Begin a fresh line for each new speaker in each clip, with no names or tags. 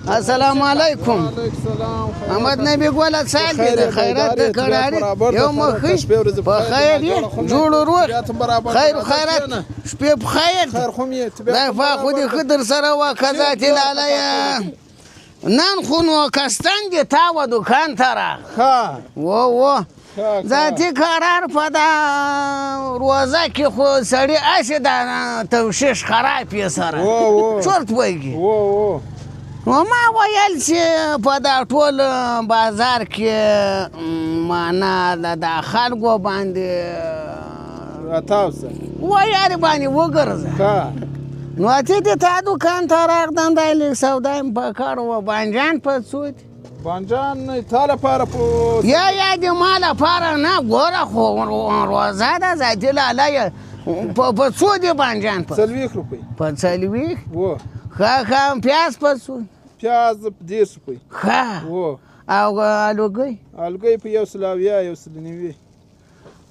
السلام علیکم. محمد نبی ګوله څال دی د خیرات د کړاري یو مخ په خیر یې جوړ روغ خیر خیرات شپې په خیر. خدای پاک خو دې ښه در سره وکړه ذاتي لالیه. نن خو نو کستان دې تا و دوکان ته راغ و و ذاتي قرار په دا روزه کې خو سړي هسې دا توشیش خراب یې سره چرت وایي. نو ما ویل چې په دا ټول بازار کې معنا د دا خلکو باندې ویارې باندې وګرځه. نو اتې دې تا دوکان ته راغلم، دا لږ سودا مې په کار وه. بانجان په څو دي؟
بانجان تا لپاره په
یا یا د ما لپاره نه، ګوره خو روزه ده ذاتي لاله. په څو دي بانجان؟ په
40 روپۍ.
په 40؟ ښه ښه. پیاز په څو؟
پیاز په 30 روپۍ.
ښه. او الوګۍ؟
الوګۍ په 170، 190.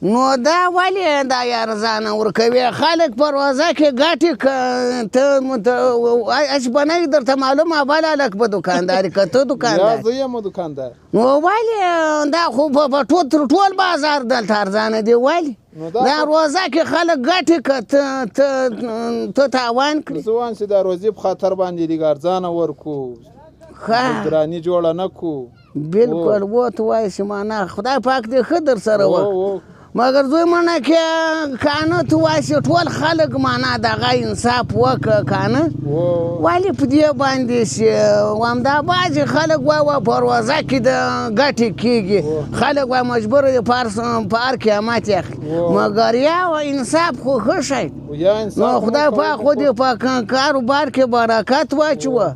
نو دا ولې دا ارزانه ورکوي؟ خلک په روزه کې ګټې ته هسې به نه وي درته معلومه، بل هلک به دوکانداري که ته دوکاندار؟
زه یم دوکاندار.
نو ولې دا خو په ټول بازار دلته ارزانه دی، ولې دا روزه کې خلک ګټې که ته تاوان کړي؟
زه وایم چې دا روزې په خاطر باندې لږ ارزانه ورکو، ګراني جوړه نه کړو.
بالکل و ته وایې چې معنا خدای پاک دې ښه در سره وکړه. مګر زوی منه کې کانه ته وایې چې ټول خلک معنا دغه انصاف وکړه کانه، ولې په دې باندې چې همدا بعضې خلک وایي په روزه کې د ګټې کېږي، خلک وایي مجبور دي په هر قیامت یې اخلي، مګر یا انصاف خو ښه شی. نو خدای پاک خو دې په کاروبار کې برکت واچوه.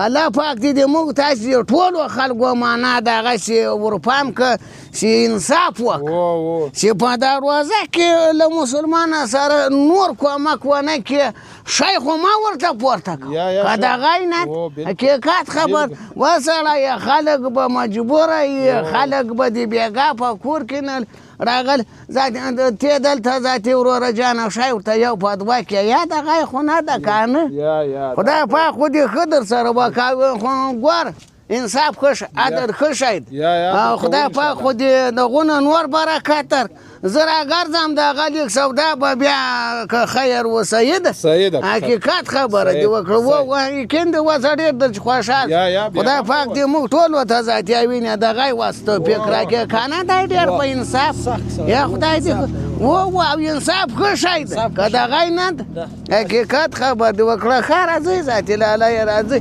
الله پاک دې د موږ تاسې ټولو خلکو معنا دغسې ورپام که چې انصاف وکړه، چې په دا روزه کې له مسلمانه سره نور کومک ونه کړي، شی خو ما ورته پورته کړه که دغه یې نه حقیقت خبر وسړیه. خلک به مجبوره یي، خلک به د بېګا په کور کې نه راغل ته دلته ذاتي وروره جانه شی ورته یو په دوه کې یا دغه یې خو نه ده که نه. خدای پاک خو دې ښه در سره وکړه. خو ګور انصاف ښه شه، عدل ښه شی دی. خدای پاک خو دې دغونه نور برکت در. زه راګرځم دغه لږ سودا به بیا که خیر و صحیح ده، حقیقت خبره دې وکړه. یقین دې وسه ډېر در چې خوشحال. خدای پاک دې موږ ټولو ته ذاتیا ویني دغه یې وس توفیق راکړي که نه دی ډېر په انصاف. یا خدای دې و او انصاف ښه شی دی که دغه یې نه ده. حقیقت خبر دې وکړه. ښه راځئ ذاتي لاله یې راځئ.